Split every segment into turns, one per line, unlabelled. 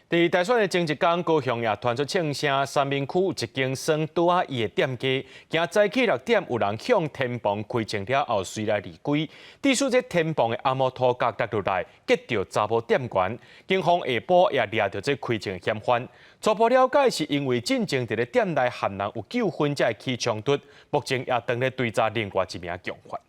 佇大選的前一工，高雄也傳出槍聲，三民區有一間酸桌仔伊的店家，今早起6點有人向天棚開槍了後，隨來離開。致使這天棚的紅毛塗角跌落來，擊著查某店員。警方下晡也掠著這開槍嫌犯。初步了解是因為進前佇咧店內和人有糾紛，才會起衝突。目前也當咧追查另外一名共犯。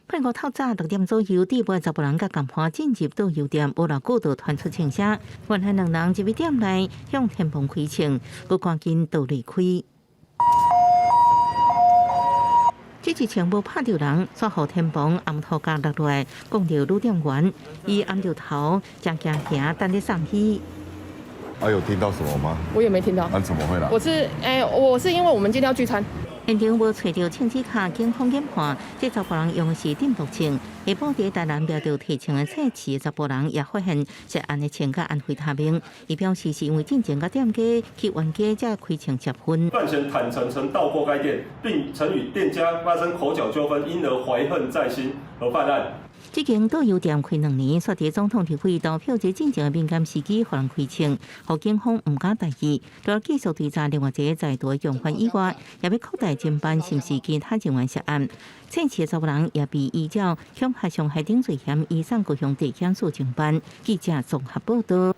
拜五透早6點左右，佇尾查埔人佮共伴進入桌遊店，無偌久就傳出槍聲，原來兩人入去店內向天棚開槍，閣趕緊逃離開。這一槍無拍著人，煞予天棚紅塗角落來，摃著女店員，伊掩著頭，誠驚驚，等咧送醫。
啊，有聽到什麼嗎？
我也沒聽到。
那怎麼會來？
我是，我是因為我們今天要聚餐。
現場無揣著槍支卡，警方研判，這查埔人用的是點毒槍。下晡佇台南掠著提槍的測試的查埔人也發現涉案的槍佮安非他命。伊表示是因為進前佮店家起冤家，才開槍洩憤。
段賢坦承曾到過該店，並曾與店家發生口角糾紛，因而懷恨在心而犯案。
這間桌遊店開2年，煞佇總統立委投票日進前的敏感時機，予人開槍，予警方毋敢大意。除了繼續追查另外一個在逃共犯以外，也欲擴大偵辦是毋是其他人員涉案。測試的查埔人也被依照恐嚇傷害等罪嫌移送高雄地檢署偵辦。記者綜合報道。